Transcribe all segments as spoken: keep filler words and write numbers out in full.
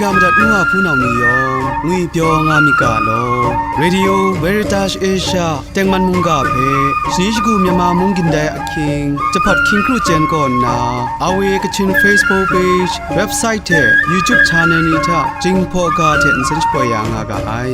Ya madat nu wa hpunau ni yawng ngwipyaw nga myit ga law. Radio Veritas Asia tengman mungga hpe shani shagu Myanmar mung gindai ahkying jahpat hkying kru chyen kaw nna, A W A Kachin Facebook page, website hte YouTube channel ni hta Jinghpaw ga hte nsen shapoi ya nga ga ai.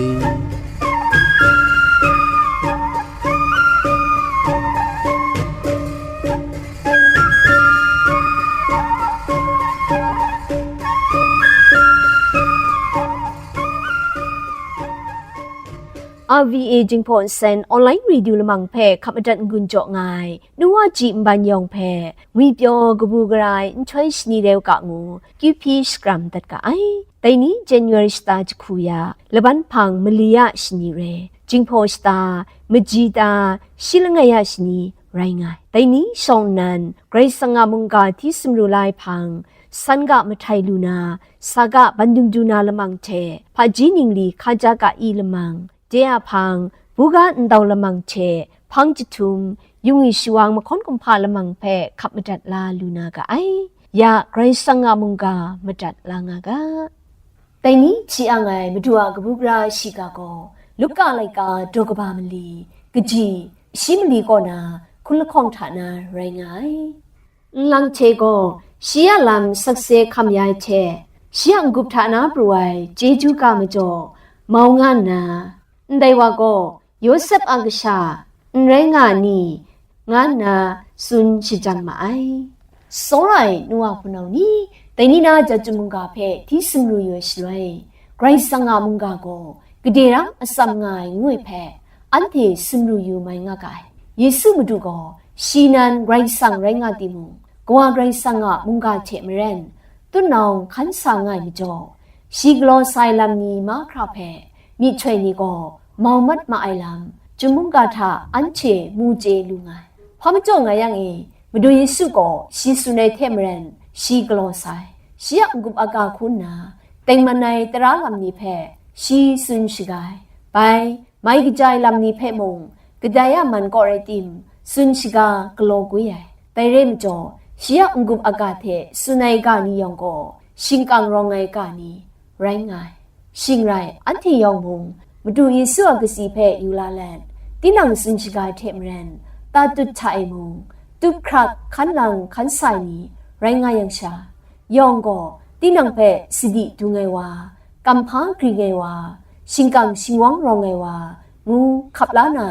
R V A Jinghpaw Nsen online radio lamang hpe hkap madat n-gun jaw nga ai, nu wa ji nban yawng hpe, ngwipyaw kabu gara ai nhtoi shani reu ga ngu, Q P shakram dat ga ai. Dai ni January shata jahku ya, laban hpang mali ya shani re, Jinghpaw shata, maji ta, shi langai ya shani rai nga ai. Dai ni shawng nnan, Karai Kasang a mungga hti sumru la ai hpang, san ga mahtai lu na, sa ga bandung du na lamang hte, hpaji ningli hkaja ga i lamang, de a hpang, buga ndau lamang hte, hpang jahtum, yung i shawang mahkawn kumhpa lamang hpe hkap madat la lu na ga ai. Ya Karai Kasang a mungga madat la nga ga. Dai ni hti ang ai Madu a kabu gara shiga gaw, Luka laika daw kaba mali, kaji, shi mali kaw na, hkun lahkawng hta na rai nga ai. Nlang hte gaw, shi a lam sakse hkam ya ai hte, shi a n-gup hta na pru ai chyeju ga majaw, mau nga nna, ndai wa gaw, Yawsep a kasha, n rai nga ni, nga nna tsun shajang ma ai. Tsawra ai nu wa hpunau ni, dai ni na jat chyum mungga hpe hti sumru yu ai shaloi, Karai Kasang a mungga gaw gade rang atsam nga ai ngu ai hpe, anhte sumru yu mai nga ga ai. Yesu Madu gaw, shi nan Karai Kasang rai nga timung, Kawa Karai Kasang a mungga hte maren, tutnawng hkan sa nga ai majaw, shi galaw sa ai lam ni mahkra hpe, myihtoi ni gaw mau mat ma ai lam, chyum mungga hta anhte mu chye lu nga ai. Hpa majaw nga yang e, Madu Yesu gaw shi tsun ai hte maren shi galaw sai. Shi a n-gup aga hku nna, tengman ai tara lam ni hpe shi tsun shaga ai. Bai, mai kaja ai lam ni hpe mung, kadai a man kaw rai tim, tsun shaga galaw gwi ai. Dai rai majaw, shi a n-gup aga hte tsun ai ga ni yawng gaw, shingkang rawng ai ga ni, rai nga ai. Shing rai, anhte yawng mung, Madu Yesu a katsi hpe yu la let, tinang tsun shaga ai hte maren, tatut hta e mung, tup hkrak hkan lang hkan sa ai ni rai nga yang sha, yawng gaw, tinang hpe sadi dung ai wa, kamhpa gring ai wa, shingkang shingwang rawng ai wa, ngu hkap la na,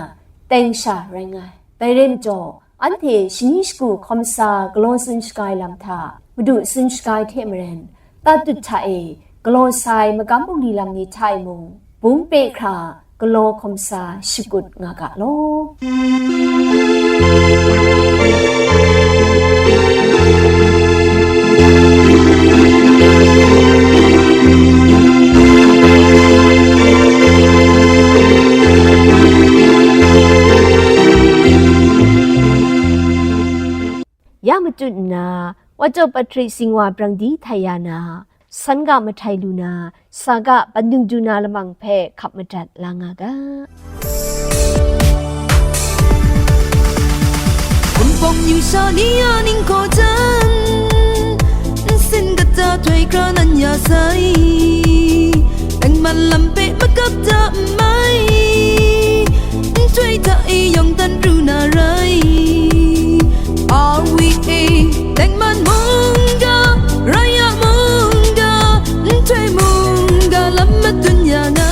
teng sha rai nga ai. Dai rai majaw, anhte shani shagu hkawm sa galaw tsun shaga ai lam hta, Madu tsun shaga ai hte maren, tatut hta e galaw sa ai magam bungli lam ni hta e mung, bung pe hkra galaw hkawm sa shakut nga ga law. Ya matut nna, Wa Chawp Patri Singwa brang di htai ya na, san ga mahtai lu na, sa ga bandung du na lamang hpe hkap madat la nga ga. Wunpawng yu sha ni a ninghkaw jan, nsin kata htoi hkra nan ya sai, tengman lam hpe makap ta n mai, nhtoi hta e yawng dan pru na rai. R V A, tengman mungga, rai a mungga, nhtoi mungga lam madun ya nga.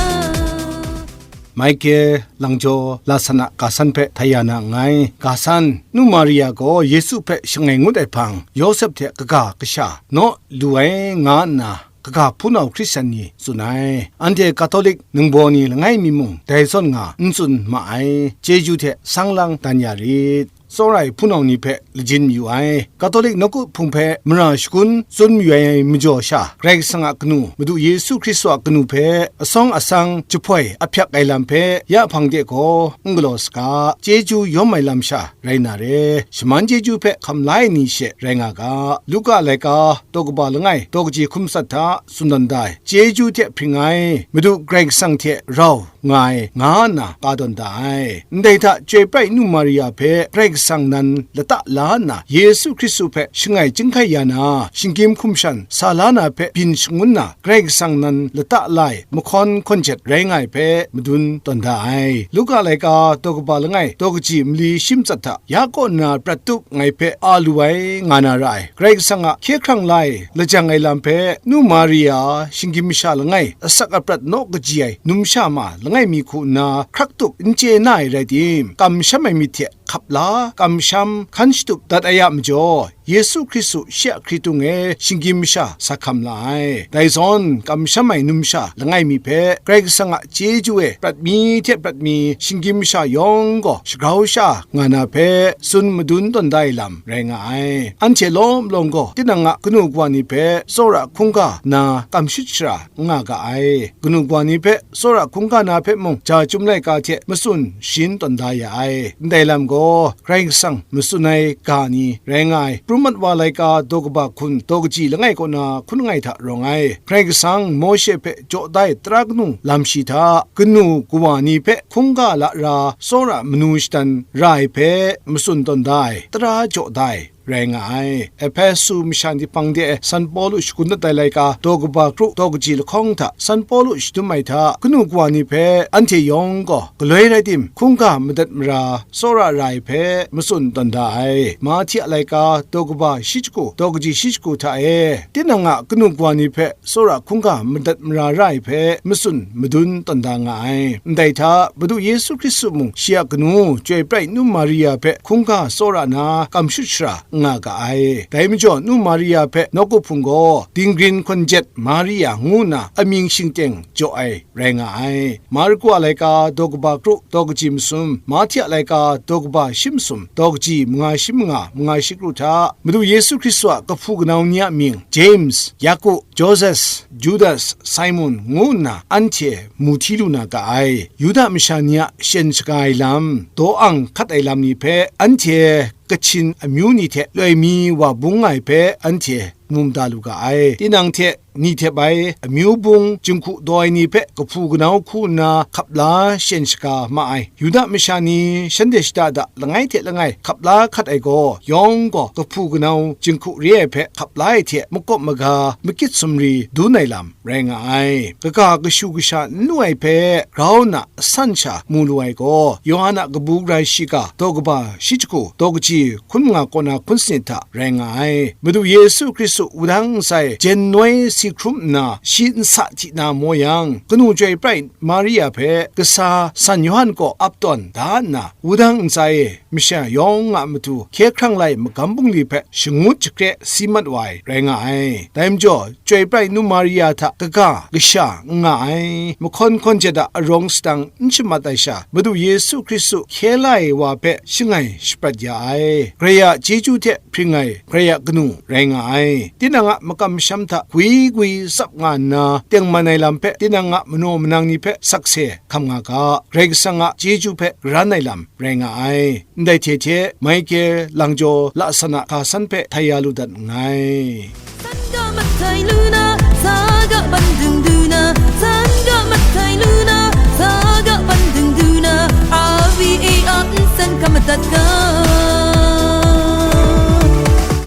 Michael Langjaw Lasan a ga san hpe htai ya na nngai. Ga san, Nu Maria gaw Yesu hpe shangai ngut ai hpang, Yawsep hte kaga kasha naw lu ai, nga nna, kaga hpunau Hkristan ni tsun ai. Anhte Katolik ningbaw ni langai mi mung dai zawn nga n tsun ma ai. Chyeju hte sang lang dan ya rit. Tsawra ai hpunau ni hpe lajin mayu ai. Katolik nawku hpung hpe mara shagun tsun mayu ai majaw sha, Karai Kasang a kanu, Madu Yesu Hkristu a kanu hpe asawng asang jahpoi ahpyak ai lam hpe ya hpang de gaw n galaw saga, chyeju yawm ai lam sha rai na re. Shaman chyeju hpe hkam la ai ni she rai nga ga. Luka laika, daw kaba langai, daw kaji hkum tsat hta tsun dan da ai. Chyeju hte hpring ai, Madu Karai Kasang hte rau nga ai, nga nna ka tawn da ai. Ndai hta chyoi prai nu Maria hpe Karai Kasang nan lata la nna, Yesu Hkristu hpe shangai chyinghkai ya na, shinggyim hkum shan sa la na hpe byin shangun na, Karai Kasang nan lata la ai mahkawn hkawn jet rai nga ai hpe madun tawn da ai. Luka laika daw kaba langai, daw kaji mali shi matsat hta, ya kaw nna prat tup ngai hpe a lu ai, nga na ra ai. Karai Kasang a hkye hkrang la ai, lajang ai lam hpe, nu Maria, shinggyim masha langai, asak aprat naw kaji ai, numsha ma langai mi hku nna hkrak tup n chye na ai rai tim, kamsham ai myit hte hkap la, kamsham hkan shatup dat ai a majaw, Yesu Hkristu shi a hkritung e shinggyim masha sa hkam la ai. Dai zawn, kamsham ai numsha langai mi hpe Karai Kasang a chyeju e prat mi hte prat mi shinggyim masha yawng gaw shagrau sha nga na hpe tsun madun tawn da ai lam rai nga ai. Anhte lawm lawng gaw tinang a kanu kawa ni hpe tsawra hkungga na kamshut shara n nga ga ai. Kanu kawa ni hpe tsawra hkungga na hpe mung ja chyum laika hte matsun sharin tawn da ya ai. Ndai lam gaw Karai Kasang matsun ai ga ni rai nga ai. Prumat wa laika daw kaba hkun daw kaji langai kaw na hkun langai hta rawng ai. Karai Kasang Mawshe hpe jaw da ai tara kanu lam shi hta, kanu kawa ni hpe hkungga lara tsawra manu shadan ra ai hpe matsun tawn da ai, tara jaw da ai rai nga ai. Ehpesu masha ni hpang de San Pawlu shagun dat ai laika daw kaba kru daw kaji lahkawng hta San Pawlu shadum ai hta, kanu kawa ni hpe anhte yawng gaw galoi rai tim, hkungga madat mara tsawra ra ai hpe matsun tawn da ai. Mahti a laika daw kaba shi shagu daw kaji shi shagu hta e, tinang a kanu kawa ni hpe tsawra hkungga madat mara ra ai hpe matsun madun tawn da nga ai. Ndai hta, Madu Yesu Hkristu mung shi a kanu chyoi prai nu Maria hpe hkungga tsawra na kamshut shara nga ga ai. Dai majaw, nu Maria hpe nawku hpung gaw Dinggrin Hkawn Jet Maria ngu nna amying shingteng jaw ai rai nga ai. Marku a laika daw kaba kru daw kaji masum, Mahti a laika daw kaba shi masum, daw kaji manga shi manga, manga shi kru hta, Madu Yesu Hkristu a kahpu kanau ni a mying, James, Yaku, Joses, Judas, Simon ngu nna anhte mu hti lu na ga ai. Yuda masha ni a shen shaga ai lam, daw ang hkat ai lam ni hpe anhte kachin amyu ni hte loi mi wa bung nga ai hpe anhte mu mada lu ga ai. Tinang hte ni hte bai amyu bung jinghku daw ai ni hpe kahpu kanau hku nna hkap la shen shaga ma ai. Yuda masha ni shanhte shada da langai hte langai hkap la hkat ai gaw, yawng gaw kahpu kanau jinghku re ai hpe hkap la ai hte makawp maga, makit sumri dun ai lam rai nga ai. Kaga kashu kasha n lu ai hpe grau nna asan sha mu lu ai gaw, Yawhan a kabu gara shiga daw kaba shi jahku daw kaji hkun manga kaw na hkun sanit hta rai nga ai. Madu Yesu Hkristu wudang ntsa e jen noi si hkrum nna shi nsa hti na maw yang, kanu chyoi prai Maria hpe kasa San Yawhan kaw ap tawn da nna, wudang ntsa e masha yawng a matu hkye hkrang la ai magam bungli hpe shangut shakre si mat wa ai rai nga ai. Dai majaw, chyoi prai nu Maria hta kaga kasha n nga ai, mahkawn hkawn jet a arawng sadang n shamat ai sha, Madu Yesu Hkristu hkye la ai wa hpe shangai shaprat ya ai. Karai a chyeju hte hpring ai Karai a kanu rai nga ai. Tinang a makam masham hta gwi gwi tsap nga nna, tengman ai lam hpe tinang a manaw manang ni hpe sakse hkam nga ga, Karai Kasang a chyeju hpe karan ai lam rai nga ai. Ndai hte hte, Michael, Langjaw, Lasan a hka san hpe htai ya lu dat nngai. San ga matai lu na, sa ga ban ding du na, san ga matai lu na, sa ga ban ding du na, R V A R nsan ga madat ga.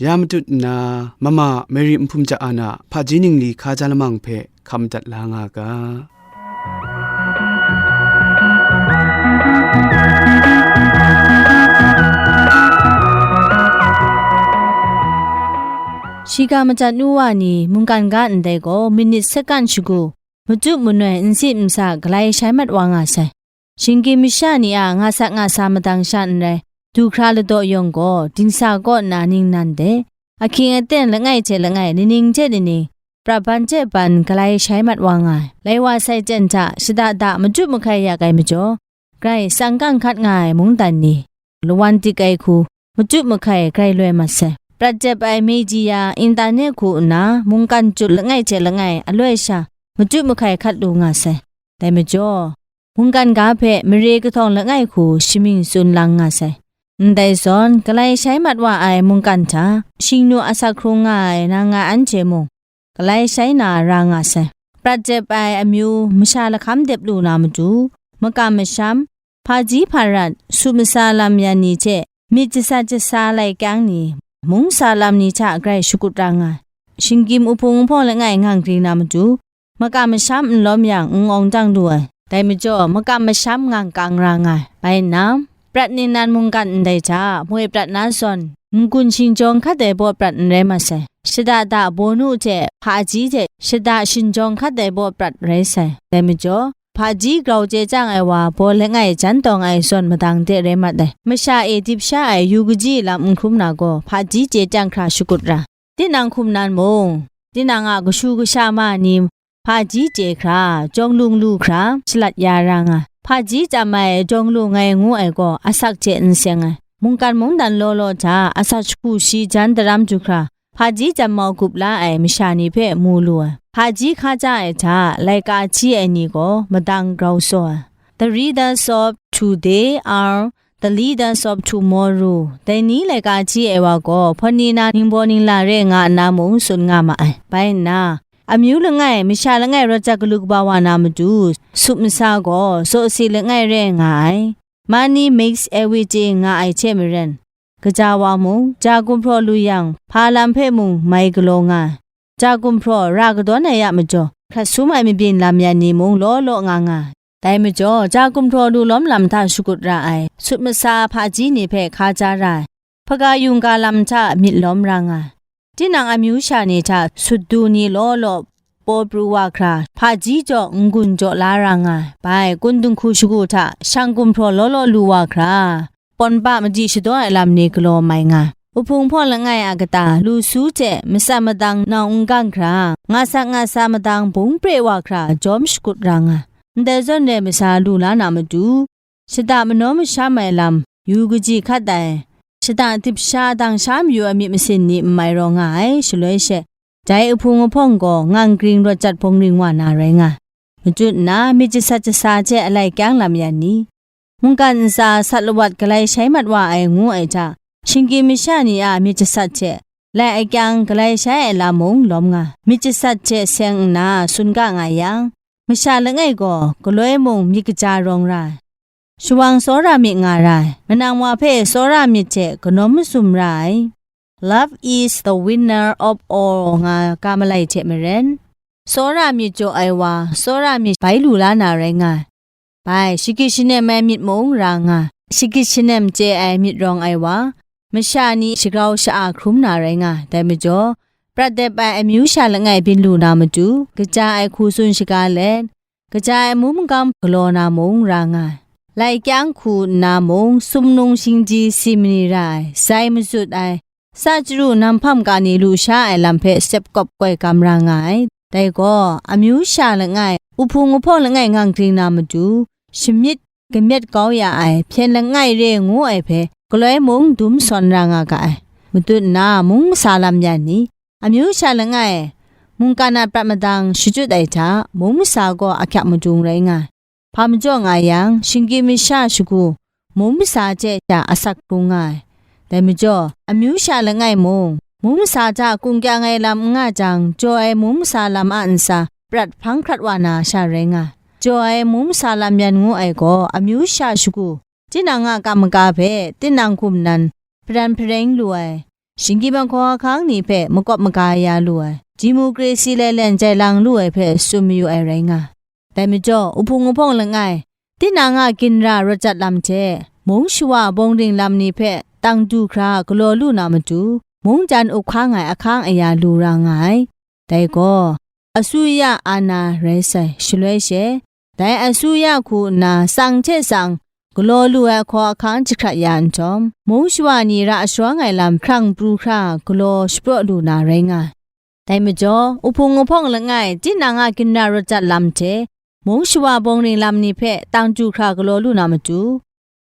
Ya matut nna, Mama Mary Nhpum Ja An a hpaji ningli hkaja lamang hpe hkam dat la nga ga. Shiga majat nu wa ni mungkan ga ndai gaw, minit sakan shagu, machyu manoi, nsi nsa, galai shai mat wa nga sai. Shinggyim masha ni a nga sat nga sa madang sha n rai, du hkra ladaw yawng gaw, dingsa kaw nna ningnan de, ahkying aten langai hte langai, laning hte laning, prat ban hte ban galai shai mat wa nga ai. Lai wa sai ten hta, shada da machyu mahkai yak ai majaw, grai tsang kang hkat nga ai mungdan ni, lawan dik ai hku, machyu mahkai grai loi mat sai. Prat dep ai media, internet hku nna, mungkan chyut langai hte langai, aloi sha, machyu mahkai hkat lu nga sai. Dai majaw, mungkan ga hpe mare kahtawng langai hku shamying tsun lang nga sai. Ndai zawn, galai shai mat wa ai mungkan hta, shingnu asak hkrung nga ai na nga anhte mung, galai shai na ra nga sai. Prat dep ai amyu masha lahkam dep lu na matu, makam masham, hpaji hparat, sut masa lam yan ni hte myit jasat jasa lai kyang ni, mung sa lam ni hta grai shakut ra nga ai. Shinggyim uhpung uhpawng langai ngang gring na matu, makam masham n lawm yang, n awng dang lu ai. Dai majaw, makam masham ngang kang ra nga ai. Bai nna, prat ningnan mungkan ndai hta moi prat na zawn, n-gun shingjawng hkat ai baw prat n rai mat sai. Shada da bawnu hte hpaji hte shada shingjawng hkat ai baw prat rai sai. Dai majaw, hpaji grau chye chyang ai wa baw langai jan tawng ai zawn madang de rai mat ai. Masha e dip sha ai yu kaji lam n hkrum na gaw, hpaji chye chyang hkra shakut ra. Tinang hkum nan mung, tinang a kashu kasha ma ni hpaji chye hkra, jawng lung lu hkra, shalat ya ra nga. Hpaji chyam ai jawng lung ai ngu ai gaw asak hte n seng ai. Mungkan mungdan law law hta asak shagu shi jan daram du hkra, hpaji chyam mau gup la ai masha ni hpe mu lu ai. Hpaji hkaja ai hta laika hti ai ni gaw madang grau saw ai. The readers of today are the leaders of tomorrow. Dai ni laika hti ai wa gaw, hpawt ni na ningbaw ningla re nga nna mung tsun nga ma ai. Bai nna, amyu langai, masha langai rawt jat galu kaba wa na matu, sut masa gaw, sawsi langai re nga ai. Money makes everything nga ai hte maren, kaja wa mung, ja gumhpraw lu yang, hpa lam hpe mung mai galaw nga ai. Ja gumhpraw ra kadawn ai a majaw, hkrat sum ai mabyin lam yan ni mung law law nga nga ai. Dai majaw, ja gumhpraw lu lawm lam hta shakut ra ai, sut masa hpaji ni hpe hkaja ra ai, hpaga yungga lam hta myit lawm ra nga ai. Tinang amyu sha ni hta sut du ni law law paw pru wa hkra, hpaji jaw n-gun jaw la ra nga ai. Bai, kun dinghku shagu hta shang gumhpraw law law lu wa hkra, pawn ba madi shadaw ai lam ni galaw mai nga ai. Uhpung hpawng langai a kata, lu su hte matsat madang nau n gang hkra, nga sak nga sa madang bung pre wa hkra, jawm shakut ra nga ai. Ndai zawn rai masa lu la na matu, shada manaw masham ai lam, yu kaji hkat ai, shada dip sha dang sha mayu ai myit masin ni n mai rawng nga ai, shaloi she, dai uhpung uhpawng gaw ngang gring rawt jat bawng ring wa na rai nga ai. Matut nna, myit jasat jasa hte alai kyang lam yan ni, mungkan ntsa sat lawat galai shai mat wa ai ngu ai hta, shinggyim masha ni a myit jasat hte lai akyang galai shai ai lam mung lawm nga ai. Myit jasat hte seng nna tsun ga nga yang, masha langai gaw galoi mung myit kaja rawng ra ai. Shawang tsawra myit nga ra ai, manang wa hpe tsawra myit hte kanawm masum ra ai. Love is the winner of all nga ga malai hte maren, tsawra myit jaw ai wa, tsawra myit bai lu la na rai nga ai. Bai, shagit shanem ai myit mung ra nga ai. Shagit shanem chye ai myit rawng ai wa, masha ni shagrau sha-a hkrum na rai nga ai. Dai majaw, prat dep ai amyu sha langai byin lu na matu, kaja ai hku tsun shaga let, kaja ai amu magam galaw na mung ra nga ai. Lai kyang hku nna mung, sumnung shingdi si mani ra ai, zai mazut ai, sa chyaru nam hpam ka ni lu sha ai lam hpe sep kawp koi gam ra nga ai. Dai gaw, amyu sha langai, uhpung uhpawng langai ngang gring na matu, shamyit kamyet kau ya ai, hpyen langai re ngu ai hpe, galoi mung dum sawn ra nga ga ai. Matut nna, mung masa lam yan ni, amyu sha langai, mungkan a prat madang shachyut ai hta, mung masa gaw ahkyak madung rai nga ai. Hpa majaw nga yang, shinggyim masha shagu, mung masa hte sha asak hkrung nga ai. Dai majaw, amyu sha langai mung, mung masa hta kungkyang ai lam n nga jang, jaw ai mung masa lam a ntsa prat hpang hkrat wa na sha rai nga ai. Jaw ai mung masa lam yan ngu ai gaw, amyu sha shagu, tinang a kam maga hpe, tinang hkum nan, hpadan hpareng lu ai, shinggyim ahkaw ahkang ni hpe makawp maga ya lu ai, demokrasi lailen jai lang lu ai hpe tsun mayu ai rai nga ai. Dai majaw, uhpung uhpawng langai, tinang a ginra rawt jat lam hte, mung shawa bawng ring lam ni hpe tang du hkra galaw lu na matu, mungdan up hkang ai ahkang aya lu ra nga ai. Dai gaw, asuya ana rai sai, shaloi she, dai asuya hku nna tsang hte tsang galaw lu ai hkaw ahkang jahkrat ya nhtawm, mung shawa ni ra sharawng ai lam hkrang pru hkra galaw shapraw lu na rai nga ai. Dai majaw, uhpung uhpawng langai, tinang a ginra rawt jat lam hte, mung shawa bawng ring lam ni hpe tang du hkra galaw lu na matu,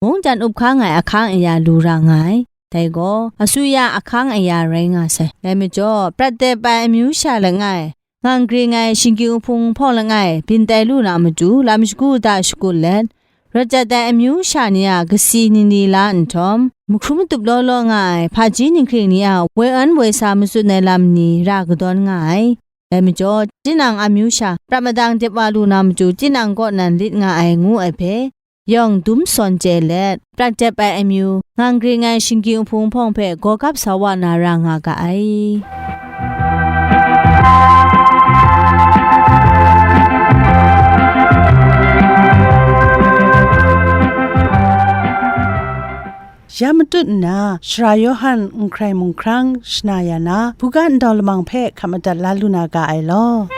mungdan up hkang ai ahkang aya lu ra nga ai. Dai gaw, asuya ahkang aya rai nga sai. Dai majaw, prat dep ai amyu sha langai, ngang gring ai shinggyim uhpung hpawng langai, byin tai lu na matu, lam shagu da shakut let, rawt jat ai amyu sha ni a kasi nini la nhtawm, mahkrum matup law law nga ai hpaji ninghkring ni a woi an woi sa matsun ai lam ni ra kadawn nga ai. Dai majaw, tinang amyu sha prat madang dip wa lu na matu, tinang kaw nan lit nga ai, ngu ai hpe, yawng dum sawn chye let, prat dep ai amyu, ngang gring ai shinggyim hpung hpawng hpe gaw gap sa wa na ra nga ga ai. Ya matut nna, Sara Yawhan n hkrai mung hkrang shana ya na, buga ndau lamang hpe hkap madat la lu na ga ai law.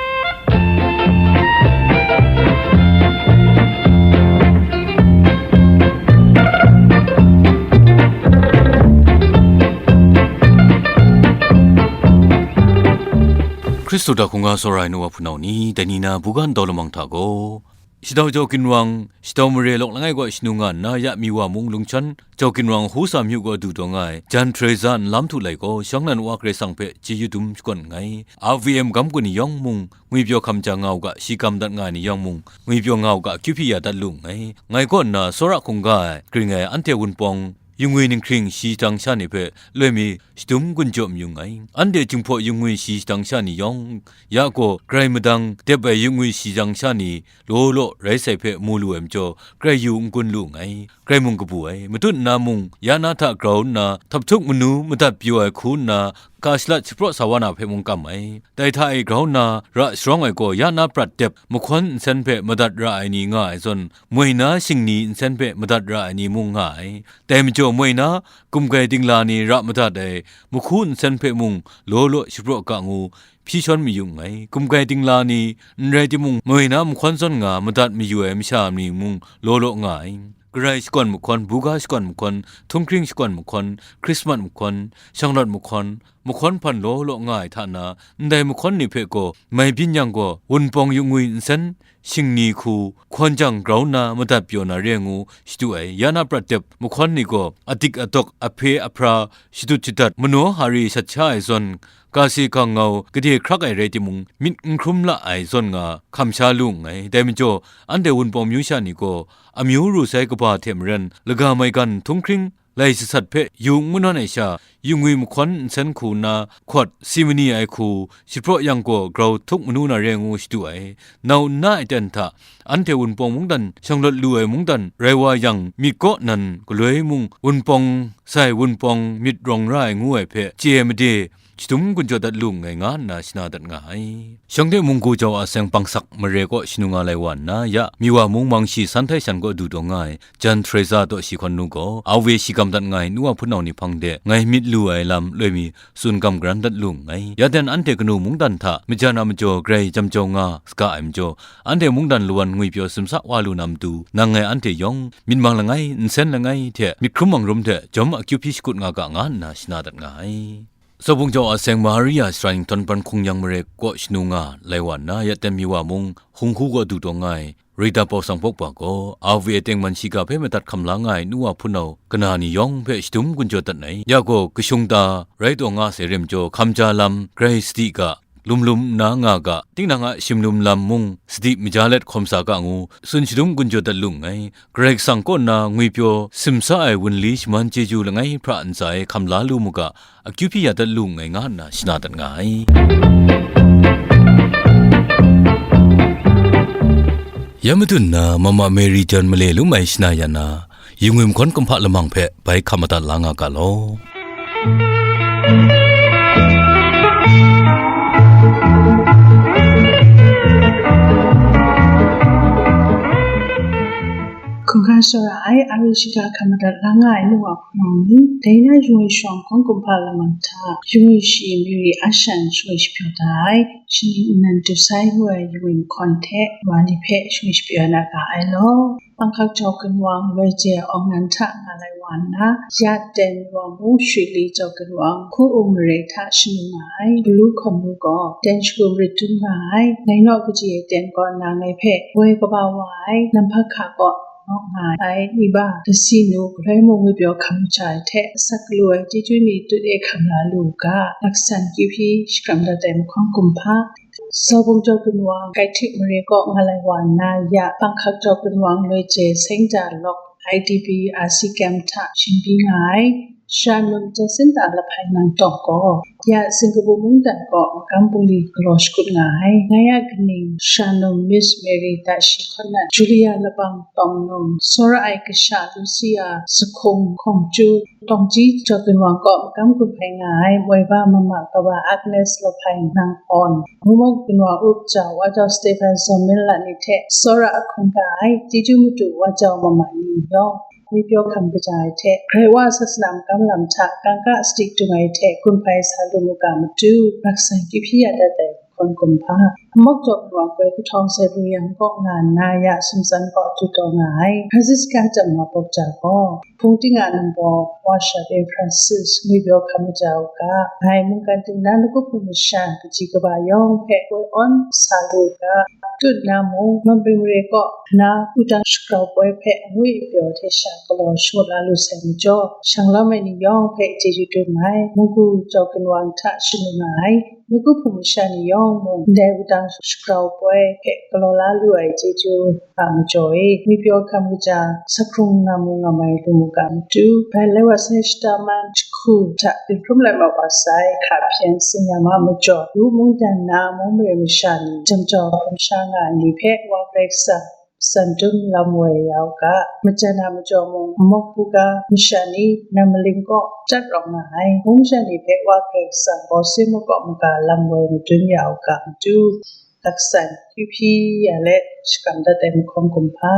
Hkristu hta hkungga tsawra ai nu wa hpunau ni, dai ni na buga ndau lamang hta gaw, Shadau Jau Ginwang, Shadau Mare lawk langai kaw shanu nga nna, ya Miwa mung lungchan, Jau Ginwang hku sa myu gaw du taw nga ai, Jan Teresa nlam htu lai gaw, shawng nnan wa Karai Kasang hpe chyeju dum shakawn nngai. R V M gam gun ni yawng mung, ngwipyaw hkam ja nga u ga, shi kam dat nga ai ni yawng mung, ngwipyaw nga u ga, akyu hpyi ya dat lu nngai. Ngai kaw nna, tsawra hkungga ai, gring ai, anhte Wunpawng, yu ngwi ninghkring shi dang sha ni hpe, loi mi shadum gun jaw mayu nngai. Anhte Jinghpaw yu ngwi shi dang sha ni yawng, ya gaw, grai madang dep ai yu ngwi shi dang sha ni, law law rai sai hpe mu lu ai majaw, grai yu n gun lu nngai, grai mung kabu ai. Matut nna mung, ya na hta grau nna, htaphtuk manu madat pyaw ai hku nna, ka shalat shapraw sa wa na hpe mung kam ai. Dai hta e grau nna, ra sharawng ai gaw, ya na prat dep, mahkawn nsen hpe madat ra ai ni nga ai zawn, moi na shingni nsen hpe madat ra ai ni mung nga ai. Dai majaw, moi na gumgai dingla ni ra madat ai, mahku nsen hpe mung law law shapraw ga ngu, hpyi shawn mayu nngai. Gumgai dingla ni, n rai timung, moi na mahkawn zawn nga madat mayu ai masha ni mung law law nga ai. Garai shakawn mahkawn, buga shakawn mahkawn, htunghkring shakawn mahkawn, Hkrismat mahkawn, shanglawt mahkawn, mahkawn hpan law law nga ai hta na, ndai mahkawn ni hpe gaw, mai byin yang gaw, Wunpawng yu ngwi nsen, shingni hku, hkawn jang grau nna madat pyaw na re ngu shadu ai. Ya na prat dep mahkawn ni gaw, adik adawk, ahpe ahpra, shadut shadat, manaw hari shat sha ai zawn, kasi kangngau gade hkrak ai rai timung, myit n hkrum la ai zawn nga hkam sha lu nngai. Dai majaw, anhte Wunpawng myu sha ni gaw, amyu ru sai kaba hte maren, laga maigan htunghkring, lai sasat hpe yu n manawn ai sha, yu ngwi mahkawn nsen hku nna hkawt si mani ai hku shapraw yang gaw, grau htuk manu na re ngu shadu ai. Nau nna ai ten hta, anhte Wunpawng mungdan shanglawt lu ai mungdan rai wa yang, myit kaw nan galoi mung, Wunpawng sai, Wunpawng myit rawng ra ai ngu ai hpe chye ai made, shadum gun jaw dat lu nngai, nga nna shana dat nga ai. Shawng de munggu jau a seng Bangsak mare kaw shanu nga lai wa nna, ya Miwa mung Mangshi san htai shan kaw du taw nga ai, Jan Teresa daw shi hkawn nu gaw, R V M shi kam dat nga ai nu wa hpunau ni hpang de ngai myit lu ai lam loi mi tsun kam garan dat lu nngai. Ya ten anhte kanu mungdan hta majan a majaw grai jam jau nga saga ai majaw, anhte mungdan lawan ngwipyaw simsa wa lu na matu, nang ngai anhte yawng myit mang langai, nsen langai hte myit hkrum mang rum hte jawm akyu hpyi shakut nga ga, nga nna shana dat nga ai. Sawbung jau a seng Maharia shara ningtan ban hkung yang mare kaw shanu nga lai wa nna, ya ten Miwa mung hung hku kaw du taw nga ai, Rita Pawsang Pawkpa gaw, R V M tengman shiga hpe madat hkam la nga ai nu wa hpunau kana ni yawng hpe shadum gun jaw dat ai. Ya gaw, kashung ta rai taw nga sai re majaw, hkam ja lam grai sadi ga, lum lum nna nga ga, tinang a shimlum lam mung sadi maja let hkawm sa ga ngu, tsun shadum gun jaw dat lu nngai. Karai Kasang kaw nna ngwipyaw simsa ai wunli shaman chyeju langai hpra ntsa e hkam la lu mu ga, akyu hpyi ya dat lu nngai, nga nna shana dat nga ai. Ya matu nna Mama Mary John male lum ai shana ya na, yu ngwi mahkawn kumhpa lamang hpe bai hkam madat la nga ga law. Hkungga tsawra ai, a ri shiga hkam madat la nga ai nu wa hpunau ni, dai na yu ngwi shawng hkawng kumhpa lamang hta, yu ngwi shi Mary Ashan shangwi shapyaw da ai, shaning nnan dut sai ngu ai yu ngwi mahkawn hte, wa ni hpe shangwi shapyaw na ga ai law. Panghkak Jau Ginwang loi je awng nan hta nga lai wa nna, ya ten wa mung Shwi Li Jau Ginwang hku um mare hta shanu nga ai, Galu hkawn nu gaw, ten shagu marit dum nga ai, ngai naw kaji e ten kaw nna ngai hpe woi kaba wa ai, Namhpahka kaw nawk nga ai, Iba Lasi nu, galoi mung ngwipyaw hkam ja ai hte, asak galu ai chyeju ni tut e hkam la lu u ga, laksan kyu hpyi shakram dat ai mahkawn kumhpa, Sawbung Jau Ginwang, Kaihtik mare kaw nga lai wa nna, ya Panghkak Jau Ginwang loi je Sengda Lawk I D P R C camp hta shingbyi nga ai, Shanum Jacinta Lahpai Nang Tawng gaw, Ya Singkapu mungdan kaw makam bungli galaw shakut nga ai. Nga ya kaning, sha num Miss Mary Dashi Hkawnan, Julia Labang tawng num, tsawra ai kasha Lucia Sakhung Hkawng Chyu, Tawngji Jaw Ginwang kaw makam gun hpai nga ai, Moiba Mama Kawa Agnes Lahpai Nang Awn, Mumok Ginwang Up Jau Wa Jau Stephen Zawn Min Lat ni hte tsawra a hkungga ai, chyeju madu Wa Jau Mama ni yawng, ngwi pyaw hkam kaja ai hte, Hkrai wa sasana makam lam hta kangka sadi dung ai hte gun hpai sa lu mu ga matu, laksan kyu hpyi ya dat ai hkawn kumhpa. Mok Jaw Ginwang Koi Kahtawng Sai Lu Yang kaw nga nna ya sumtsan kaw du taw nga ai, Francisca Chyam Ma Bawk Ja gaw, Hpung Ting a num baw, Wa Sha Pyen Francis ngwi pyaw hkam kaja u ga, ngai mungkan ting na lagu hpung masha kaji kaba yawng hpe koi awn sa lu u ga, tut na mung, Manpring mare kaw na wudang shagrau poi hpe angwi apyaw hte sha galaw shangut la lu sai majaw, shang lawm ai ni yawng hpe chyeju dum ai, Munggu Jaw Ginwang hta shanu nga ai, lagu hpung masha ni yawng mung, ndai wudang shagrau poi hpe galaw la lu ai chyeju a majaw e, ngwi pyaw hkam kaja, sa hkrung ngam mu ngam ai lu mu ga matu, bai lai wa sai shata man jahku hta byin hkrum lai mat wa sai, hka hpyen tsin ya ma majaw, yu mungdan na mung mare masha ni, jam jau hkrum sha nga ai ni hpe Wa Karai Kasang san dum lam woi ya u ga, majan a majaw mung, mawk buga masha ni, nan maling kaw chyat rawng nga ai, mung masha ni hpe Wa Karai Kasang bawse makawp maga lam woi madun ya u ga matu, laksan kyu hpyi ya let shakam dat ai mahkawn kumhpa.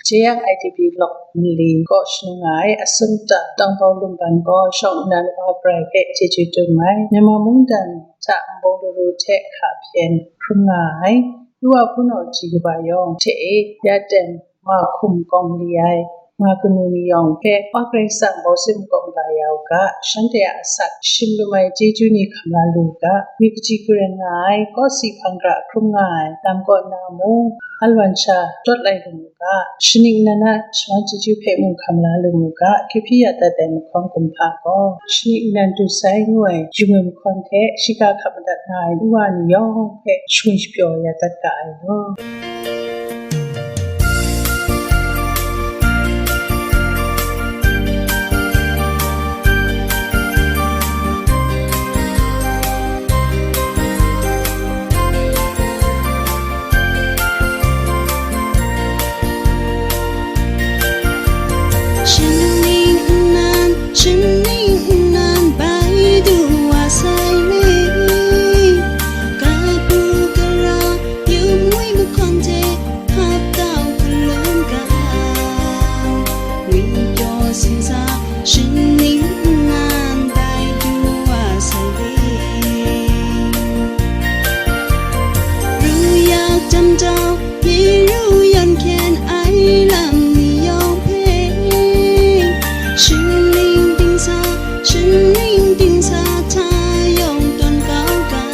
Jeyang I D P lawk mali kaw shanu nga ai, asum ta Tang Bau Lum Ban gaw shawng nnan wa grai hpe chyeju dum ai, Myanmar mungdan hta nbawng laru hte hka hpyen hkrum nga ai, Yu wa hpunau ji kaba yawng hte e, ya ten ma hkum kawng li ai, nga kanu ni yawng hpe Wa Karai Kasang bawse makawp maga ya u ga, shanhte a asak shim lum ai chyeju ni hkam la lu u ga, myit kaji karen nga ai, kawsi hpang gara hkrum nga ai, lam kaw na mung, alwan sha dawt lai lu mu ga, shaning nan a shaman chyeju hpe mung hkam la lu mu ga, kyu hpyi ya dat ai mahkawn kumhpa gaw, shaning nan du sai ngu ai, yu ngoi mahkawn hte shiga hkap madat nga ai, yu wa ni yawng hpe shangun shapyaw ya dat ga ai law. Shaning nnan, shaning nnan bai du wa sai ni, kabu gara, yu ngoi mahkawn hte hkap tau hkalum ga, ngwi pyaw singsa, shaning nnan bai du wa sai ni. Ru yak jam jau, pyi ru yan hkyen ai lam ni yawng hpe, shaning dingsa, shaning dingsa hta yawng tawn kau ga,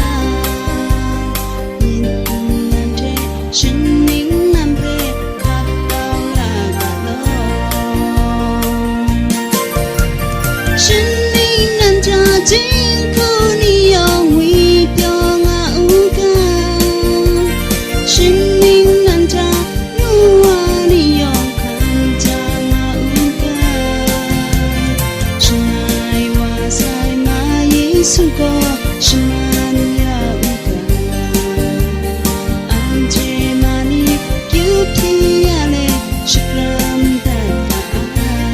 myit nnan hte shaning nnan hpe hkap kau la ga law. Shaning nnan hta jinghku ni yawng ngwi pyaw nga u ga, shaning nnan hta nu wa ni yawng hkan ja nga u ga, shangai wa sai ma Yesu gaw shaman ya u ga, anhte ma ni kyu hpyi ya let shakram dat ga ai.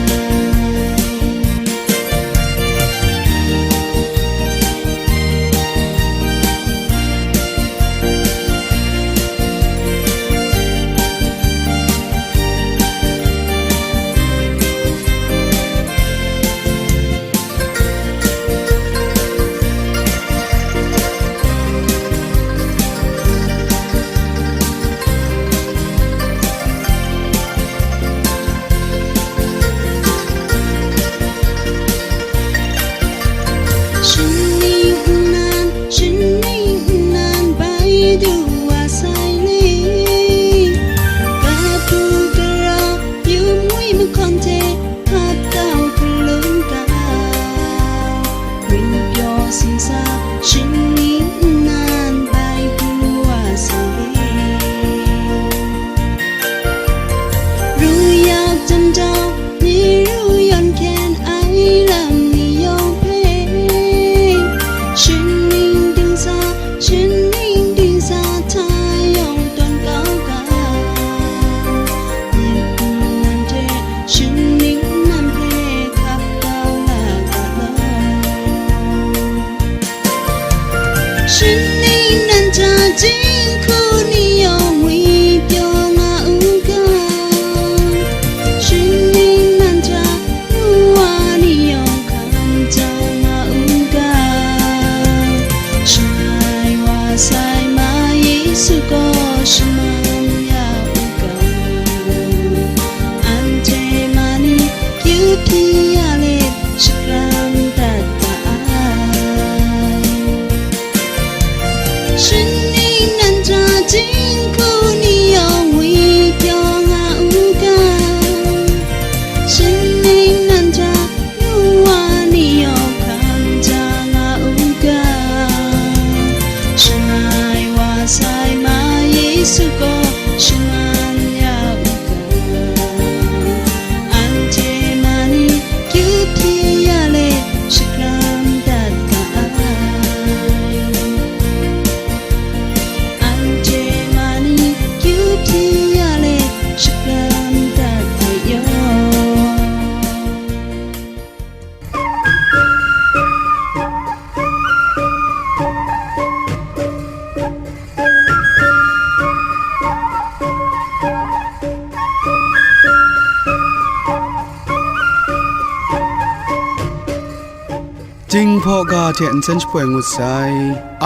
Jinghpaw ga hte nsen shapoi ngut sai.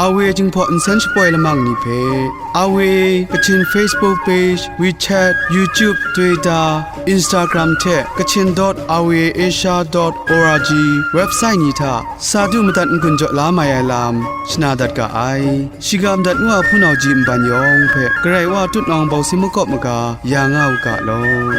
Awe Jinghpaw nsen shapoi lamang ni hpe, Awe Kachin Facebook page, WeChat, YouTube, Twitter, Instagram hte Kachin dot awe asia dot org website ni hta sa du madat n-gun jaw la mai ai lam shana dat ga ai. Shiga madat ngu a hpunau ji nban yawng hpe Karai Wa tutnawng bawsi makawp maga ya nga u ga law.